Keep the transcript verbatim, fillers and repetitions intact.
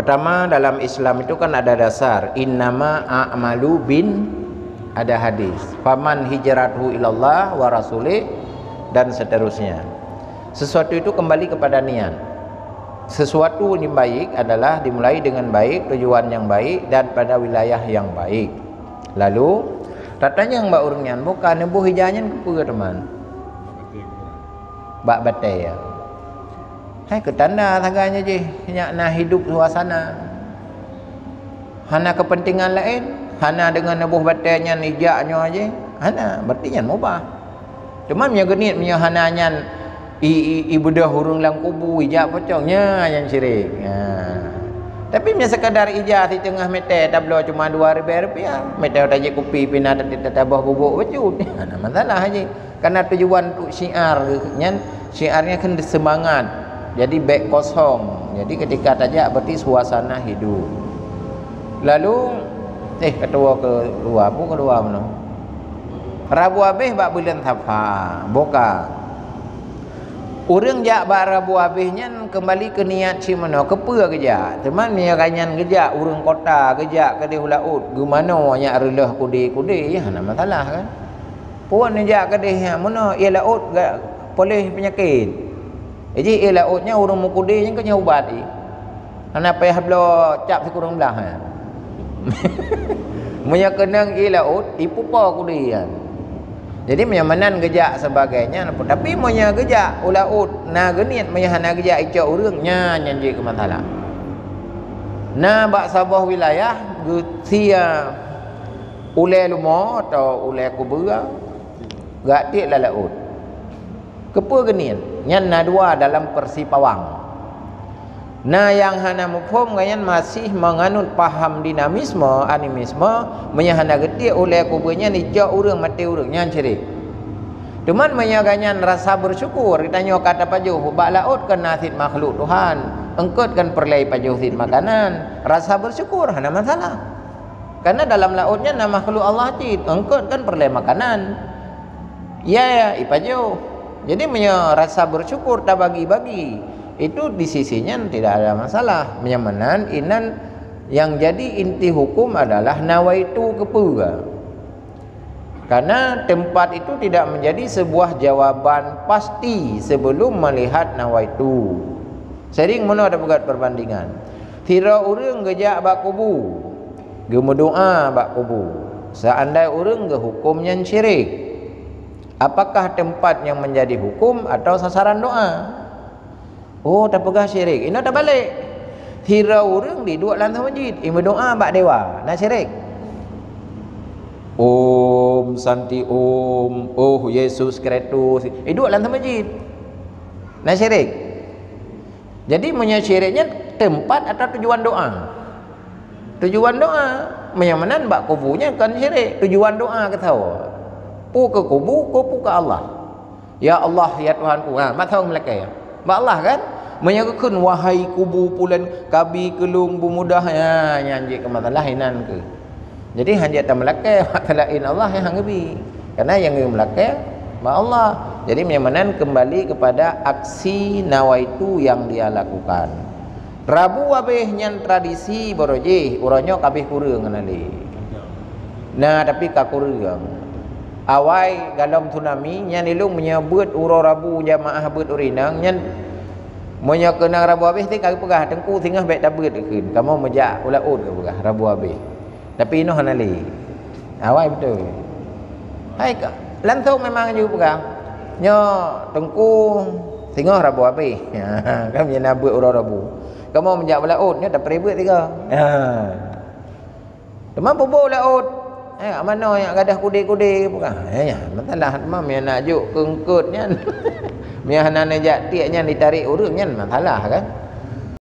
Pertama, dalam Islam itu kan ada dasar, "Innama a'malu bin," ada hadis, "Faman hijratuhu ilallah wa rasulih," dan seterusnya. Sesuatu itu kembali kepada niat. Sesuatu yang baik adalah dimulai dengan baik, tujuan yang baik, dan pada wilayah yang baik. Lalu, tatanyong bak ureuëng nyan, "Boh ka neuboh ija nyan keupeue, teuma?" Bak batée, ya. Hai, keu tanda sagai nyan jih, nyak na hidup suasana. Hana keupeuntengan laén, hana deungon neuboh batée nyan ijak nyoe jih, hana, berarti nyan mubah. Teuma meunyoe geuniet meunyoe hana nyan i, i, ibeudôh ureuëng lam kubu, ijak pocong, nya nyang syirik. Ha. Tapi meunyoe sekadar ija siteungoh mètè tabloe cuma dua ribèe rupiah, mètè tajép kupi pih na tati-, tataboh bubôk bacut, hana masalah jih. Karena tujuan untuk syiar nyan, syiarnya kan seumangat. Jadi bèk kosong. Jadi ketika tajak berarti suasana hidup. Lalu, eh, keudua, keudua, apa keudua meunoe? Rabu abéh bak buleuen Safa, boh ka. Ureuëng jak bak Rabu abéh nyan keumbali keu niat cit meunoe, keupeue geujak. Teuma meunyoe ka nyan geujak ureuëng kota, geujak keudeh u laôt, geumanoe nyak reuloh kudé-kudé, ya hana masalah kan. Phon neujak keudeh nyak meunoe, ié laôt ga-, poléh peunyakét. Jih ié laôt nyan ureuëng meukudé nyan keu nyan ubat jih. Hana payah bloe cap sikureueng blah, ha. Meunyoe keunong ié laôt, ipupo kudé nyan. Jadi, meunyoe meunan geujak sebagai nyan, tapi meunyoe geujak u laôt, na geuniet, meunyoe hana geujak icok ureuëng, nyan, nyan jeuet keu masalah. Na bak saboh wilayah, geusie ulée lumoe atau ulée kubeue, geutiek lam laôt. Keupeue geuniet? Nyan na dua dalam versi pawang. Na nyang hana muphom, gobnyan masih meunganut paham dinamisme, animisme, meunyoe hana geutiek ulée kubeue nyan icok ureuëng, maté ureuëng, nyan syirik. Teuma meunyoe gobnyan rasa bersyukur, geutanyoe ka tapajoh, bak laôt kan na cit makhluk Tuhan, eungkôt kan peureulée ipajoh cit makanan, rasa bersyukur hana masalah. Karena dalam laôt nyan na makhluk Allah cit, eungkôt kan peureulée makanan. Ya, ya, ipajoh. Jadi, meunyoe rasa bersyukur tabagi-bagi, itu di sisi nyan tidak ada masalah. Meunyoe meunan, inan nyang jadi inti hukum adalah nawaitu keupeue. Karena tempat itu tidak menjadi sebuah jawaban pasti sebelum melihat nawaitu. Sering meunoe tapeugét perbandingan. Sidroe ureuëng geujak bak kubu, geumeudoá bak kubu. Seandai ureuëng geuhuköm nyan syirik, apakah tempat nyang menjadi hukum atau sasaran doá? Oh, tapeugah syirik. Inoe tabalek. Sidroe ureuëng diduek lam meuseujid, imeudoá bak dewa, na syirik? Om Santi Om, oh Yesus Kristus, iduek lam meuseujid, na syirik? Jadi, meunyoe syirik nyan tempat atau tujuan doá? Tujuan doá. Meunyoe meunan bak kubu nyan kon syirik, tujuan doá keu soe? Peu keu kubu, keu peu keu Allah? Ya Allah, ya Tuhanku. Ha, masa meulakée. Bak Allah kan? Meunyoe geukheun, "Wahai kubu pulan, kabi keu lôn beumudah," ya, nyan jeuet keu masalah inan keuh. Jadi, hana jeuet tameulakée bak seulaén Allah nyang hana geubi. Karena nyang geumeulakée bak Allah. Jadi, meunyoe meunan kembali kepada aksi nawaitu yang dia lakukan. Rabu abéh nyan tradisi baroe jih, uroe nyoe ka abéh kureueng hana lé. Nah, tapi ka kureueng. Awai galom tsunami nyan ilong meunyoe beuet uroe Rabu jamaah beuet ureueng inong nyan, meunyoe keunong Rabu abéh teuka geupeugah, "Teungku, singoh bék tabeuet," kheun. "Kamoe meujak u laôt," geupeugah, Rabu abéh. Tapi inoe hana lé. Awai beutôi. Hai ka, langsông memang jeuet peugah, "Nyoe Teungku, singoh Rabu abéh." Kan meunyoe na beuet uroe Rabu. "Kamoe meujak u laôt, nyoe tapeuribeuet sigoe." Ha. Teuma puboh u laôt. Eh, manoe nyang gadôh kudé-kudé peugah. Ya, ya, masalah teuma meunyoe na jok keu eungkôt nyan. Meunyoe hana neujak tiek nyan ditarek ureueng nyan masalah kan.